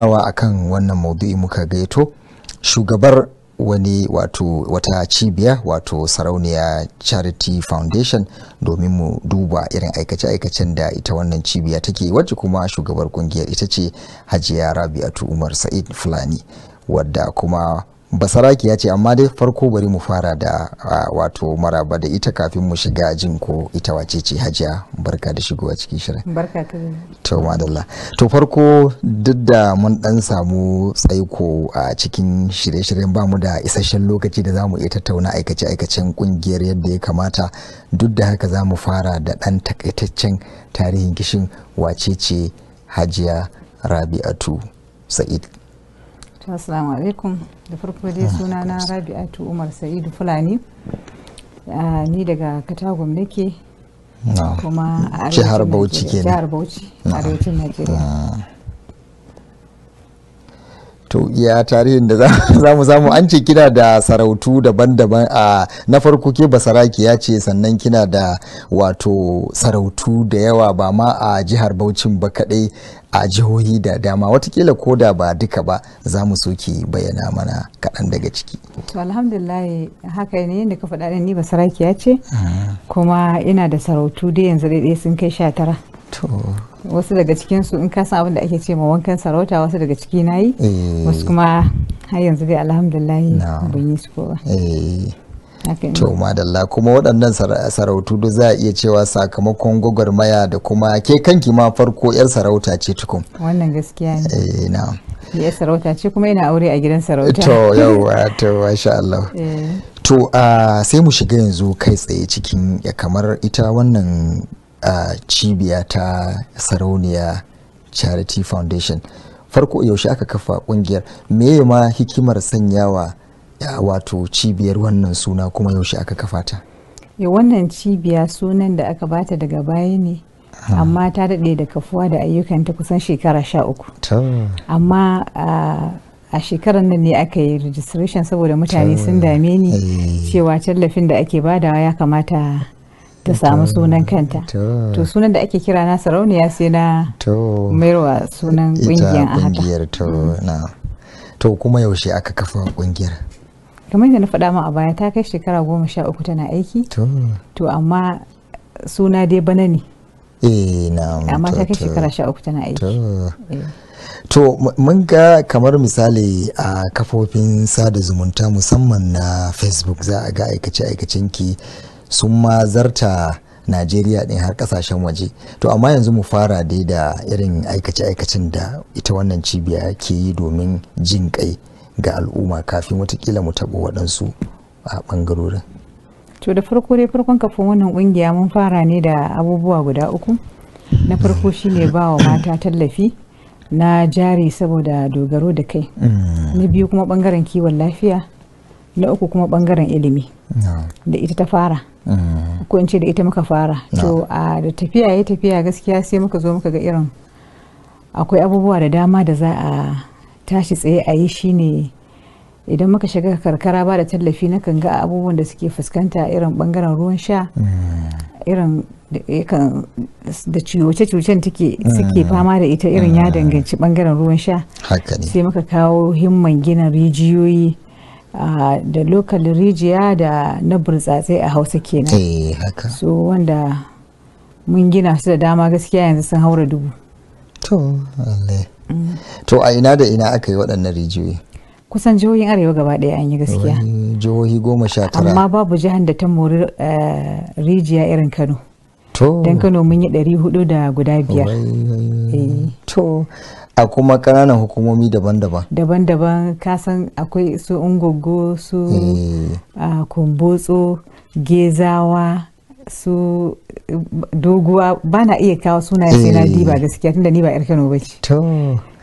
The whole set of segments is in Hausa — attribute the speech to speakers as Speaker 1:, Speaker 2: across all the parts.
Speaker 1: Akan wannan maudu'i muka gaito shugabar wani wato wata cibiya, wato Sarauniya Charity Foundation, domin mu duba irin aikace-aikacen da ita wannan cibiya take, wacce kuma shugabar kungiyar ita ce Hajiya Rabi'atu Umar Sa'id Fulani, wadda kuma basarakiya ce. Amma dai farko bari mu fara da wato maraba da ita kafin mu shiga jin ko ita wace ce. Hajiya, barka da shigowa cikin shirin.
Speaker 2: Barka ka.
Speaker 1: To madalla. To farko, duk da mun dan samu tsaiko a cikin shirye-shiryen, bamu da isasshen lokaci da zamu iya tattauna aikace-aikacen kungiyar yadda ya kamata, duk da haka za mu fara da dan takaitaccen tarihin kishin wace ce Hajiya Rabi'atu Sa'id.
Speaker 2: Assalamu alaikum. Da farko dai suna na Rabi'atu Umar Sa'idu Fulani. Ni daga Katagum nake, kuma a
Speaker 1: jihar Bauchi kenan.
Speaker 2: Jihar Bauchi, arewacin Najeriya.
Speaker 1: To ya tarihin da za mu samu, an ce kina da sarautu daban-daban. A na farko ke basarakiya ce, sannan kina da wato sarautu da yawa, ba ma a jihar Bauchin ba kadai, a jihohi da dama. Watakila ko da ba duka ba, za mu so ki bayyana mana kaɗan daga ciki.
Speaker 2: To alhamdulillah, haka ne yadda ka faɗa, ni basarakiya ce, kuma ina da sarautu dai yanzu daidai sun kai 19. Wasu daga cikinsu, in ka san abin da ake ce ma wankan sarauta, wasu daga ciki na yi, wasu kuma har yanzu dai alhamdulillah ban yi su ko ba.
Speaker 1: To madalla. Kuma waɗannan sarautu duk za a iya cewa sakamakon gwagwarmaya da kuma ke kanki ma farko 'yar sarauta ce tukun.
Speaker 2: Wannan gaskiya ne.
Speaker 1: Eh, na'am.
Speaker 2: Ni 'yar sarauta ce, kuma ina aure a gidan sarauta.
Speaker 1: To yauwa, to masha Allah. To sai mu shiga yanzu kai tsaye cikin ya kamar ita wannan cibiya ta Sarauniya Charity Foundation. Farko, yaushe aka kafa kungiyar? Me ma hikimar sanyawa wato cibiyar wannan suna, kuma yaushe aka kafa ta?
Speaker 2: Ya wannan cibiya, sunan da aka bata daga baya ne, amma ta daɗe da kafuwa da ayyukanta, kusan shekara 13. Amma a shekarar nan ne aka yi registration, saboda mutane sun dame ni cewa tallafin da ake badawa ya kamata ta samu sunan kanta. To sunan da ake kira na Sarauniya, sai na mayarwa sunan kungiyar a haka.
Speaker 1: To na to kuma yaushe aka kafa kungiyar?
Speaker 2: Kamar yadda na faɗa ma a baya, ta kai shekara 13 tana aiki. To amma suna dai bana ne.
Speaker 1: Eh, na.
Speaker 2: Amma ta kai shekara 13 tana aiki.
Speaker 1: To mun ga kamar misali a kafofin sada zumunta, musamman na Facebook, za a ga aikace-aikacen ki sun ma zarta Najeriya din har kasashen waje. To amma yanzu mu fara dai da irin aikace-aikacen da ita wannan cibiya ke yi domin jin kai ga al'umma, kafin watakila mu taɓo waɗansu a ɓangarorin.
Speaker 2: To da farko dai, farkon kafin wannan ƙungiya, mun fara ne da abubuwa guda uku. Na farko shine ba wa mata tallafi na jari saboda dogaro da kai. Na biyu kuma bangaren kiwon lafiya. Na uku kuma bangaren ilimi. Da ita ta fara, ko in ce da ita muka fara. To a da tafiya ya tafiya, gaskiya sai muka zo muka ga irin akwai abubuwa da dama da za a tashi tsaye a yi. Shine idan muka shiga karkara ba da tallafi, na kan ga abubuwan da suke fuskanta, irin bangaren ruwan sha, irin da ciwoce-ciwocen suke fama da ita, irin ya danganci bangaren ruwan sha. Sai muka kawo himman gina rijiyoyi da local rijiya da na burtsatse a Hausa kenan. So wanda mun gina su da dama, gaskiya yanzu sun haura 1000.
Speaker 1: To to a ina da ina aka yi waɗannan rijiyoyi?
Speaker 2: Kusan jihohin arewa gaba ɗaya an yi, gaskiya.
Speaker 1: Jihohi 19.
Speaker 2: Amma babu jihar da ta mori rijiya irin Kano. Don Kano mun yi 400 da guda biyar.
Speaker 1: To a kuma ƙananan hukumomi daban-daban?
Speaker 2: Daban-daban. Kasan akwai su Ungogo, su Kumbotso, Gezawa, su Doguwa. Ba na iya kawo sunaye sai na diba gaskiya, tunda ni ba 'yar Kano ba ce.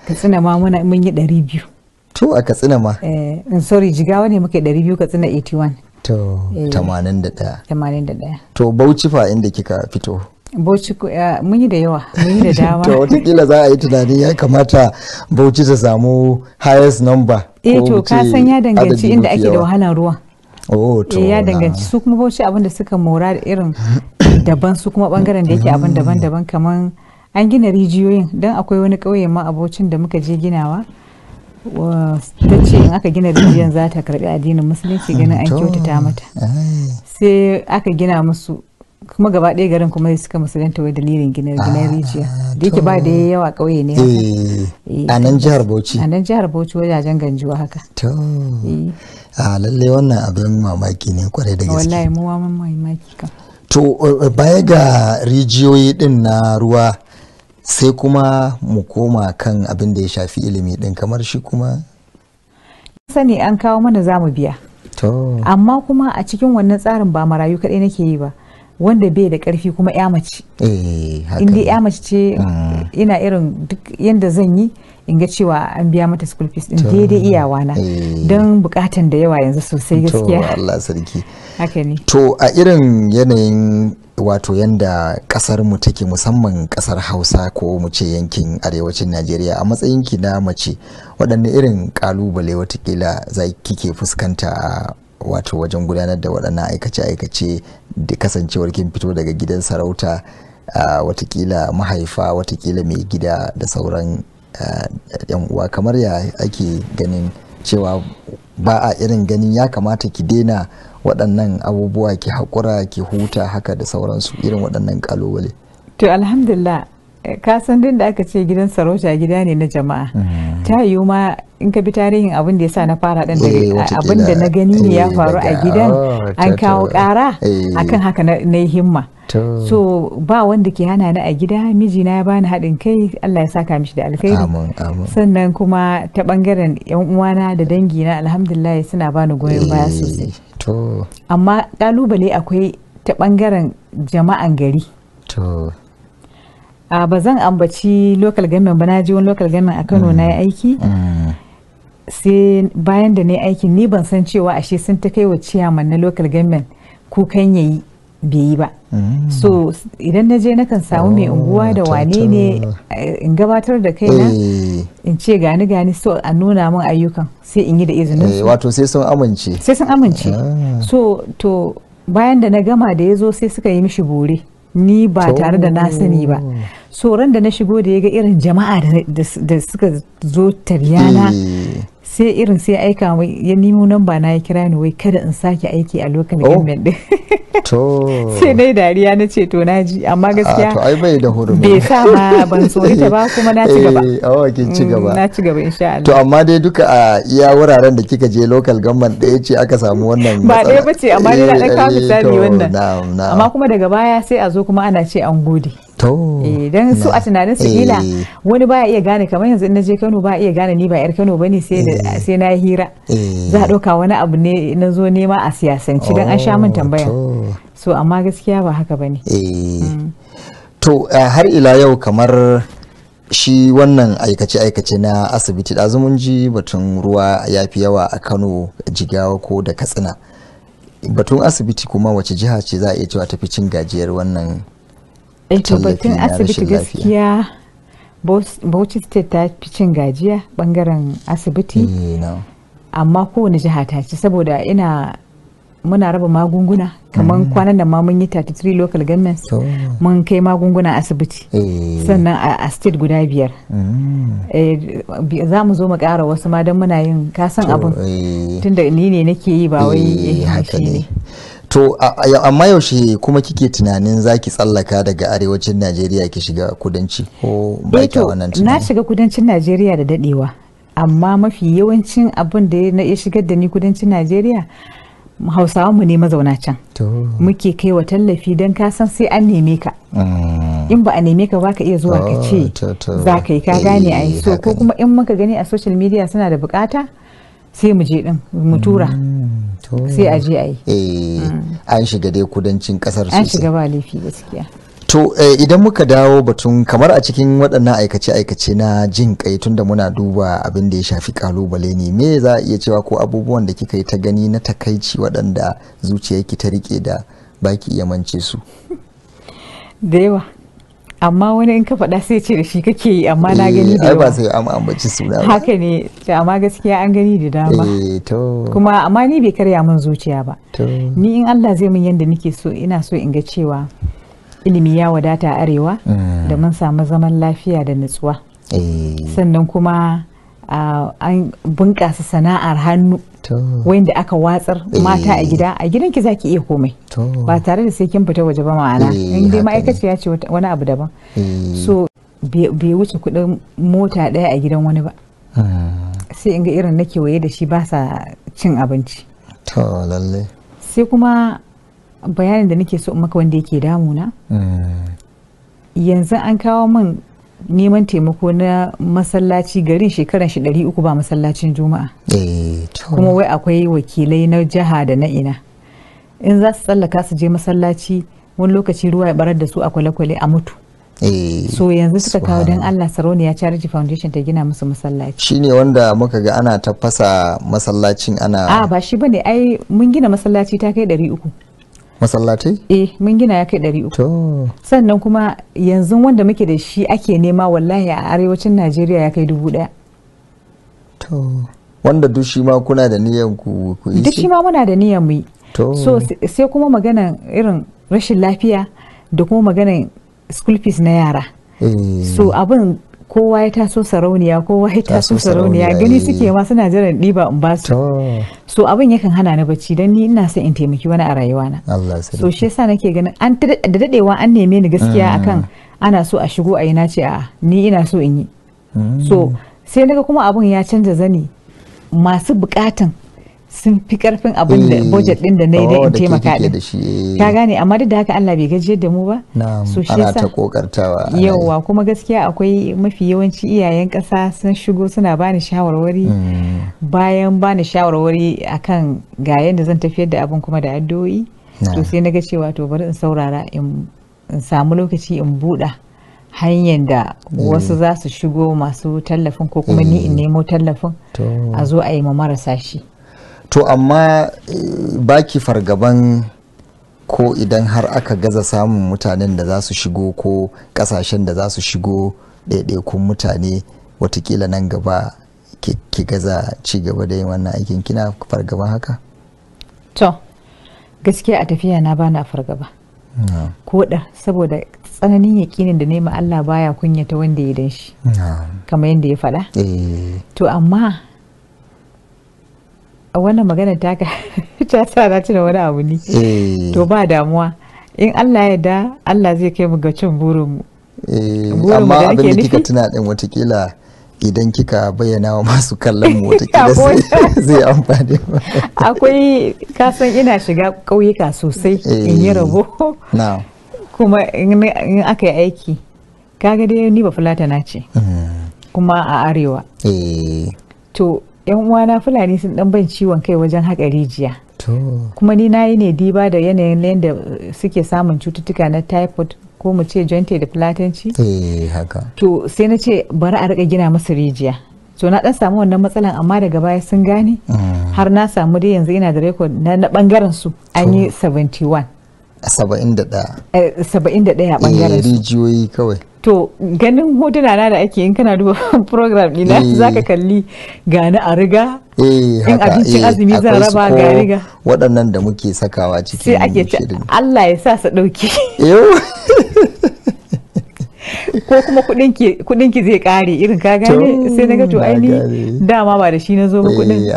Speaker 2: Katsina ma mun yi 200.
Speaker 1: To a Katsina ma?
Speaker 2: Eh, sorry, Jigawa ne muka yi 200, Katsina 81.
Speaker 1: To 81.
Speaker 2: 81.
Speaker 1: To Bauchi fa, inda kika fito?
Speaker 2: Bauchi mun yi da yawa, mun yi da dama.
Speaker 1: To watakila za a yi tunani ya kamata Bauchi ta samu highest number.
Speaker 2: Eh, to ka san ya danganci inda ake da wahalar ruwa.
Speaker 1: Oh, to.
Speaker 2: Ya danganci. Su kuma Bauchi abin da suka mora da irin daban, su kuma bangaren da yake abin daban-daban, kamar An gina rijiyoyin, don akwai wani ƙauye ma abocin da muka je ginawa, ta ce in aka gina rijiyan za ta karbi addinin musulunci, ganin an kyautata mata. Sai aka gina musu, kuma gaba ɗaya garin kuma suka musulunta wai dalilin gina rijiya da yake ba da yawa, ƙauye ne.
Speaker 1: A nan jihar Bauchi?
Speaker 2: A nan jihar Bauchi, wajajen Ganjuwa haka.
Speaker 1: To, a lalle wannan abin mamaki ne kwarai da gaske.
Speaker 2: Wallahi mu ma mun mamaki kam.
Speaker 1: To, baya ga rijiyoyi din na ruwa, sai kuma mu koma kan abin da ya shafi ilimi din, kamar shi kuma.
Speaker 2: Sani an kawo mana, za mu biya. Amma kuma a cikin wannan tsarin ba marayu kaɗai nake yi ba, wanda bai da ƙarfi kuma ya mace, in dai ya mace ce, ina irin duk yanda zan yi in ga cewa an biya mata school fees din daidai iyawa na, don bukatan da yawa yanzu sosai gaskiya.
Speaker 1: To, Allah sarki.
Speaker 2: Haka ne.
Speaker 1: To, a irin yanayin wato yanda kasar mu take, musamman kasar Hausa ko mu ce yankin arewacin Najeriya, a matsayin ki na mace, waɗanne irin kalubale watakila za kike fuskanta a wato wajen gudanar da waɗannan aikace-aikace, da kasancewar kin fito daga gidan sarauta, watakila mahaifa, watakila mai gida da sauran yan uwa, kamar ya ake ganin cewa ba a irin ganin ya kamata ki daina waɗannan abubuwa, ki haƙura ki huta haka da sauransu, irin waɗannan ƙalubale?
Speaker 2: To, alhamdulillah, ka san din da aka ce gidan sarauta gida ne na jama'a, ta yiwu ma in ka bi tarihin abin da ya sa na fara ɗan, daga abin da na gani ne ya faru a gidan, an kawo ƙara akan haka, na yi himma. So ba wanda ke hana ni a gida, mijina ya bani haɗin kai, Allah ya saka mishi da alkhairi. Sannan kuma ta bangaren yan uwana da dangina, alhamdulillah, suna bani goyon baya sosai. Amma kalubale akwai ta bangaren jama'an gari. Ba zan ambaci local government ba, na je wani local government a Kano na yi aiki. Sai bayan da na yi aikin, ni ban san cewa ashe sun ta kai wa ciyaman na local government kukan yayi, bai yi ba. So idan na je, nakan samu mai unguwa da wane ne, in gabatar da kaina, in ce gani gani, so a nuna min ayyukan, sai in yi da izinin su.
Speaker 1: Wato sai sun amince.
Speaker 2: Sai sun amince. So to, bayan da na gama, da ya zo sai suka yi mishi bore, ni ba tare da na sani ba. So ran da na shigo, da ya ga irin jama'a da suka zo taryana, sai irin sai aika ya nemo namba na, ya kira ni wai kada in sake aiki a local government din. Sai dai dariya, na ce to na ji, amma gaskiya
Speaker 1: to ai bai da hurumi.
Speaker 2: Bai sa ma ban tsorita ba, kuma na ci gaba.
Speaker 1: Eh, kin ci gaba.
Speaker 2: Na ci gaba, insha Allah.
Speaker 1: To, amma dai duka a iya wuraren da kika je, local government ɗaya ce aka samu wannan?
Speaker 2: Ba ɗaya ba ce, amma dai na ɗan kawo misali wannan. Amma kuma daga baya sai a zo kuma ana ce an gode. Dan su a tunanin su kila wani baya iya gane, kamar yanzu in naje Kano ba iya gane ni ba yar Kano bane, sai da sai na hira za a ɗauka wani abu ne na zo nema a siyasance, dan an sha min tambaya. So amma gaskiya ba haka bane.
Speaker 1: To, har ila yau, kamar shi wannan aikace-aikace na asibiti, ɗazu mun ji batun ruwa ya fi yawa a Kano, Jigawa ko da Katsina. Batun asibiti kuma, wace jiha ce za a iya cewa tafi cin gajiyar wannan?
Speaker 2: To, batun asibiti, gaskiya Bauchi State ta fi cin gajiya bangaren asibiti, amma kowane jiha ta ci, saboda ina muna raba magunguna, kamar kwanan da ma mun yi 33 local governments, mun kai magunguna asibiti. Sannan a state guda 5 za mu zo mu kara wasu ma, don muna yin kasan abin tunda ni ne nake yi, ba wai
Speaker 1: haka ne. To, amma yaushe kuma kike tunanin zaki tsallaka daga arewacin Najeriya ki shiga kudanci, ko ba ki wannan?
Speaker 2: Na shiga kudancin Najeriya da dadewa, amma mafi yawancin abin da ya shigar da ni kudancin Najeriya, Hausawa mu ne mazauna can muke kai wa tallafi, don ka san sai an neme ka. In ba a neme ka ba, ka iya zuwa ka ce za ka yi, ka gane ai. So ko kuma in muka gani a social media suna da bukata, sai mu je din mu tura, sai a je a
Speaker 1: yi. An shiga dai kudancin kasar
Speaker 2: sosai. An shiga, ba laifi gaskiya.
Speaker 1: To, idan muka dawo batun kamar a cikin waɗannan aikace-aikace na jin kai, tunda muna duba abin da ya shafi kalubale ne, me za a iya cewa ko abubuwan da kika yi ta gani na takaici waɗanda zuciyarki ta rike da baki iya mance su?
Speaker 2: Da yawa, amma wani in ka faɗa sai ce da shi kake yi, amma na gani da
Speaker 1: yawa.
Speaker 2: Ba
Speaker 1: sai an ambaci suna ba.
Speaker 2: Haka ne, amma gaskiya an gani da dama.
Speaker 1: To.
Speaker 2: Kuma amma ni bai karya min zuciya ba. Ni in Allah zai min yanda nake so, ina so in ga cewa ilimi ya wadata a arewa, da mun samu zaman lafiya da nutsuwa. Sannan kuma an bunƙasa sana'ar hannu wanda aka watsar mata a gida. A gidanki zaki iya komai ba tare da sai kin fita waje ba, ma'ana in dai ma'aikaciya ce wani abu daban. So bai wuce kuɗin mota ɗaya a gidan wani ba. Sai in ga irin na kewaye da shi ba sa cin abinci.
Speaker 1: To lalle.
Speaker 2: Sai kuma bayanin da nake so in maka wanda yake damuna. Yanzu an kawo min neman taimako na masallaci, garin shekaran shi 300 ba masallacin juma'a. Kuma wai akwai wakilai na jiha da na ina. In za su tsallaka su je masallaci, wani lokaci ruwa ya barar da su a kwale-kwale a mutu. So yanzu suka kawo don Allah Sarauniya Charity Foundation ta gina musu masallaci.
Speaker 1: Shine wanda muka ga ana ta fasa masallacin ana.
Speaker 2: A ba shi bane, ai mun gina masallaci ta kai 300.
Speaker 1: Masallatai?
Speaker 2: Eh, mun gina ya kai 300.
Speaker 1: To.
Speaker 2: Sannan kuma yanzu wanda muke da shi ake nema wallahi a arewacin Najeriya ya kai 1000.
Speaker 1: To. Wanda duk shi ma kuna da niyan ku yi?
Speaker 2: Duk shi ma muna da niyan mu yi.
Speaker 1: To.
Speaker 2: So sai kuma maganan irin rashin lafiya da kuma maganan school fees na yara. So abin kowa ya taso sarauniya, kowa ya taso sarauniya, gani suke ma suna jiran ɗiba in ba su. So abin yakan hana ni bacci don ni ina son in taimaki wani a rayuwana. So shi yasa nake ganin an da dadewa an neme ni gaskiya akan ana so a shigo a yi, na ce a'a, ni ina so in yi. So sai naga kuma abin ya canza zani, masu bukatan sun fi karfin abin da budget din da na yi don in taimaka din, ka gane? Amma duk da haka Allah bai gajiyar da mu ba.
Speaker 1: So shi yasa ta kokartawa.
Speaker 2: Yawa, kuma gaskiya akwai mafi yawanci iyayen kasa sun shigo suna bani shawarwari, bayan bani shawarwari akan ga yadda zan tafiyar da abin kuma da addu'o'i. To sai na ga cewa to bari in saurara in samu lokaci in buɗa hanyar da wasu za su shigo masu tallafin, ko kuma ni in nemo tallafin a zo a yi ma marasa shi.
Speaker 1: To amma baki fargaban ko idan har aka gaza samun mutanen da za su shigo ko kasashen da za su shigo, ɗaiɗaikun mutane, watakila nan gaba ki gaza ci gaba da yin wannan aikin, kina fargaban haka?
Speaker 2: To gaskiya a tafiya na bana fargaba ko da, saboda tsananin yakinin da nema Allah baya kunyata wanda ya dan shi, kamar yadda ya faɗa. To amma a wannan magana taka ta sa na tuna wani abu ne. To ba damuwa, in Allah ya da Allah zai kai mu ga cin burinmu.
Speaker 1: Amma abin da kika tuna din, watakila idan kika bayyana wa masu kallon mu watakila zai amfani.
Speaker 2: Akwai, kasan ina shiga ƙauyuka sosai in yi rabo, kuma in aka yi aiki, kaga dai ni ba Fulatana ce kuma a arewa. To yan uwana Fulani sun dan ban ciwon kai wajen haƙa rijiya, kuma ni nayi ne diba da yanayin yadda suke samun cututtuka na typhoid, ko mu ce jonte da Fulatanci.
Speaker 1: Haka.
Speaker 2: To sai na ce bari a rika gina musu rijiya. To na dan samu wannan matsalan, amma daga baya sun gane, har na samu dai yanzu ina da record na bangaren su an yi 71.
Speaker 1: 71?
Speaker 2: 71 a bangaren su.
Speaker 1: Rijiyoyi kawai.
Speaker 2: To ganin hotuna na da ake, in kana duba program ɗina zaka kalli gani a riga, in abincin azumi zan raba ga riga.
Speaker 1: Waɗannan da muke sakawa cikin
Speaker 2: sai ake ce Allah ya sa su ɗauki, ko kuma kuɗin ki zai ƙare irin, ka gane? Sai na ga to ai ni dama ba da shi na zo ba kuɗin,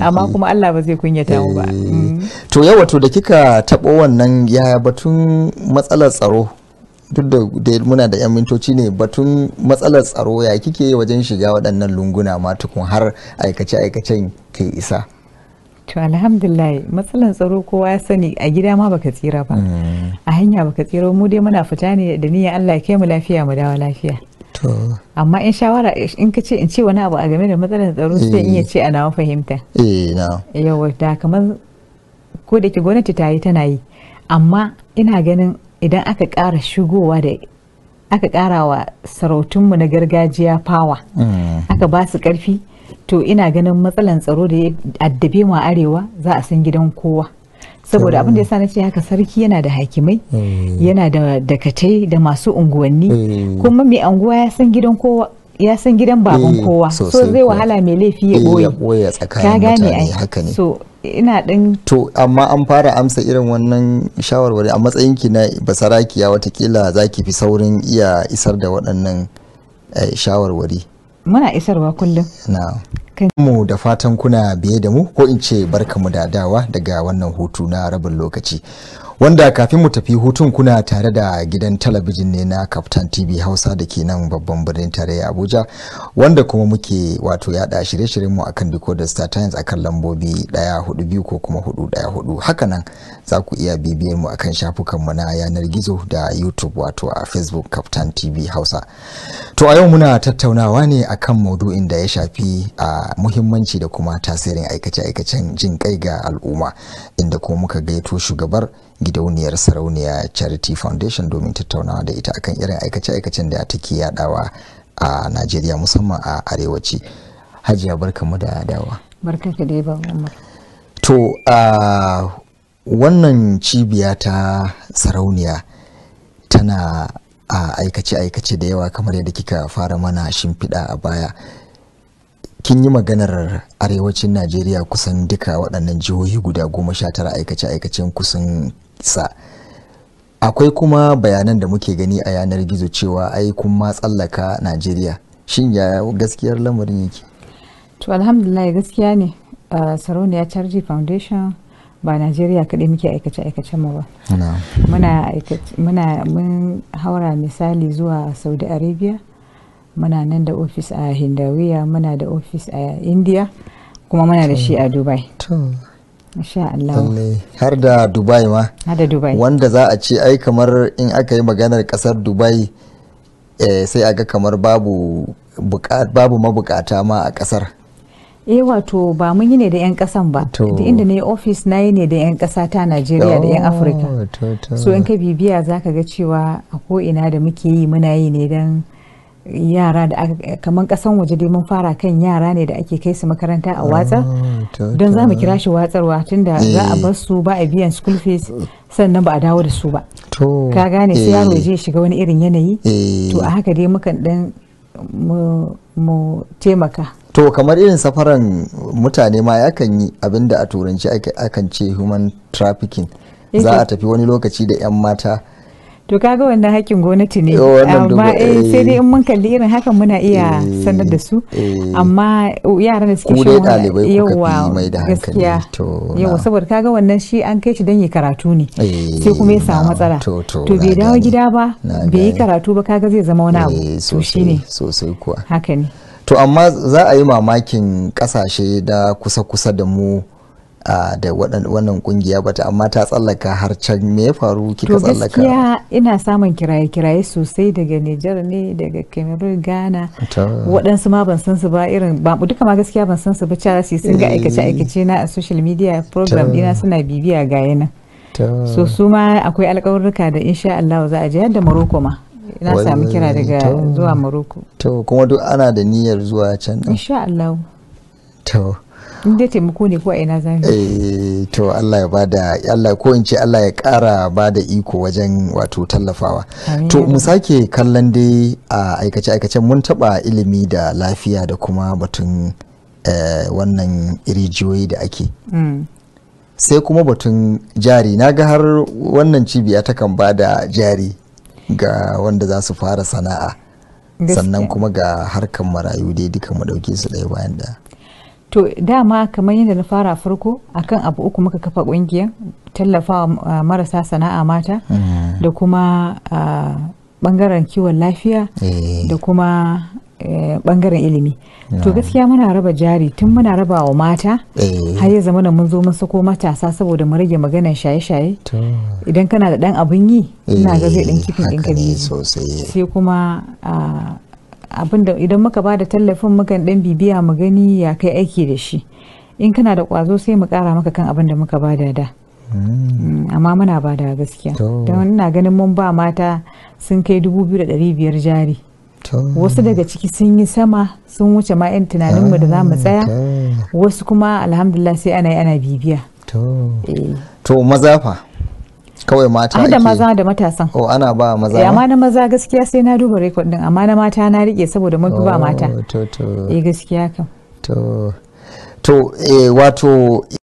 Speaker 2: amma kuma Allah ba zai kunyata mu ba.
Speaker 1: To yawa, to da kika taɓo wannan, yaya batun matsalar tsaro? Duk da muna da 'yan mintoci ne, batun matsalar tsaro, ya kike wajen shiga waɗannan lunguna ma tukun har aikace-aikacen ke isa?
Speaker 2: To alhamdulillah, matsalar tsaro kowa ya sani, a gida ma baka tsira ba, a hanya baka tsira. Mu dai muna fita ne da niyyar Allah ya kai mu lafiya mu dawo lafiya. Amma in shawara in ka ce in ce wani abu a game da matsalar tsaro, sai in iya ce a nawa fahimta, yawa, da kamar ko da ke gwamnati ta yi tana yi, amma ina ganin idan aka ƙara shigowa da aka ƙara wa sarautunmu na gargajiya fawa, aka ba su ƙarfi, to ina ganin matsalan tsaro da ya addabe mu a arewa za a san gidan kowa. Saboda abin da yasa na ce haka, sarki yana da hakimai, yana da dakatai da masu unguwanni, kuma mai anguwa ya san gidan kowa, ya san gidan baban kowa, so zai wahala mai laifi ya boye. Ka gane ai? So ina ɗin.
Speaker 1: To amma an fara amsa irin wannan shawarwari a matsayinki na basarakiya, watakila za ki fi saurin iya isar da waɗannan shawarwari.
Speaker 2: Muna isarwa kullum.
Speaker 1: Na mu da fatan kuna biye da mu, ko in ce barkamu da dawa daga wannan hutu na rabin lokaci, wanda kafin mu tafi hutun kuna tare da gidan talabijin ne na Kaftan TV Hausa da ke nan babban birnin tarayya Abuja, wanda kuma muke wato yada shirye-shiryen mu akan decoder Star Times akan lambobi 142 ko kuma 414. Hakanan za ku iya bibiyar mu akan shafukan mu na yanar gizo da YouTube, wato a Facebook Kaftan TV Hausa. To a yau muna tattaunawa ne akan maudu'in da ya shafi a muhimmanci da kuma tasirin aikace-aikacen jin kai ga al'umma, inda kuma muka gaito shugabar gidauniyar Sarauniya Charity Foundation domin tattaunawa da ita akan irin aikace-aikacen da take yadawa a Najeriya, musamman a arewaci. Hajiya, barkamu da dawa.
Speaker 2: Barka dai, Umar.
Speaker 1: To a wannan cibiya ta Sarauniya tana a aikace-aikace da yawa, kamar yadda kika fara mana shimfiɗa a baya. Kin yi maganar arewacin Najeriya, kusan duka waɗannan jihohi guda 19 aikace-aikacen kusan sa. Akwai kuma bayanan da muke gani a yanar gizo cewa ai kun ma tsallaka Najeriya. Shin ya gaskiyar lamarin yake?
Speaker 2: To alhamdulillah, gaskiya ne. Sarauniya Charity Foundation ba Najeriya kaɗai muke aikace-aikacen mu ba. Muna mun haura misali zuwa Saudi Arabia, muna nan da ofis a Hindawiya, muna da ofis a India, kuma muna da shi a Dubai. Insha Allah.
Speaker 1: Har da Dubai ma?
Speaker 2: Har da Dubai.
Speaker 1: Wanda za a ce ai kamar in aka yi maganar kasar Dubai, sai a ga kamar babu mabukata ma a kasar.
Speaker 2: Eh, wato ba mun yi ne da 'yan kasan ba. Duk inda na yi ofis, na yi ne da 'yan kasa ta Najeriya da 'yan Afirka. So in ka bibiya za ka ga cewa a ko ina da muke yi, muna yi ne don yara da aka, kamar kasan waje dai mun fara kan yara ne da ake kai su makaranta a watsa, don za mu kira shi watsarwa, tunda za a bar su ba a biyan school fees, sannan ba a dawo da su ba. Ka gane? Sai yaro je shiga wani irin yanayi. To a haka dai mukan dan mu taimaka.
Speaker 1: To kamar irin safaran mutane ma yakan yi, abinda a turanci akan ce human trafficking, za a tafi wani lokaci da 'yan mata.
Speaker 2: To kaga wannan hakkin gwamnati ne, amma sai dai in mun kalli irin hakan muna iya sanar da su. Amma yaran da suke
Speaker 1: shan yawa
Speaker 2: gaskiya, yawa, saboda kaga wannan shi an kai shi don yi karatu ne, sai kuma ya samu matsala, to bai dawo gida ba, bai yi karatu ba, kaga zai zama wani abu. To shine.
Speaker 1: Sosai kuwa.
Speaker 2: Haka ne.
Speaker 1: To amma za a yi mamakin kasashe da kusa-kusa da mu da wannan kungiya bata, amma ta tsallaka har can. Me ya faru kika tsallaka?
Speaker 2: To gaskiya ina samun kiraye-kiraye sosai daga Nijar ne, daga Cameroon, Ghana. Waɗansu ma ban san su ba, irin ba duka ma gaskiya ban san su ba, cewa su sun ga aikace-aikace na a social media program dina, suna bibiya ga yana. So su ma akwai alƙawarruka da insha Allah za a je, har da Morocco ma. Na sami kira daga zuwa Morocco.
Speaker 1: To kuma duk ana da niyyar zuwa can?
Speaker 2: Insha Allah.
Speaker 1: To.
Speaker 2: In dai taimako ne, ko a ina za mu.
Speaker 1: Eh, to Allah ya bada, Allah, ko in ce Allah ya kara bada iko wajen wato tallafawa. To mu sake kallon dai a aikace aikacen. Mun taba ilimi da lafiya da kuma batun wannan rijiyoyi da ake. Sai kuma batun jari, na ga har wannan cibiya takan bada jari ga wanda za su fara sana'a. Sannan kuma ga harkan marayu dai, duka mu dauke su ɗaya bayan ɗaya.
Speaker 2: To dama kamar yadda na fara farko, akan abu uku muka kafa kungiyar: tallafawa marasa sana'a mata, da kuma bangaren kiwon lafiya, da kuma bangaren ilimi. To gaskiya muna raba jari, tun muna raba wa mata har ya zama mun zo mun sako matasa, saboda mu rage maganar shaye-shaye. Idan kana da dan abun yi, ina ga zai dan keeping ɗinka. Sai kuma abinda idan muka ba da tallafin, mukan dan bibiya mu gani ya kai aiki da shi. In kana da kwazo, sai mu kara maka kan abin da muka bada da. Amma muna bada gaskiya, don ina ganin mun ba mata sun kai 2,500 jari. Wasu daga ciki sun yi sama, sun wuce ma 'yan tunaninmu da za mu tsaya. Wasu kuma alhamdulillah, sai ana yi ana bibiya.
Speaker 1: To maza fa? Kawai mata
Speaker 2: ake? Da maza da matasan.
Speaker 1: Oh, ana ba maza?
Speaker 2: Amma na maza gaskiya sai na duba record din, amma na mata na rike saboda mun fi ba mata.
Speaker 1: To.
Speaker 2: Eh, gaskiya kam.
Speaker 1: To, wato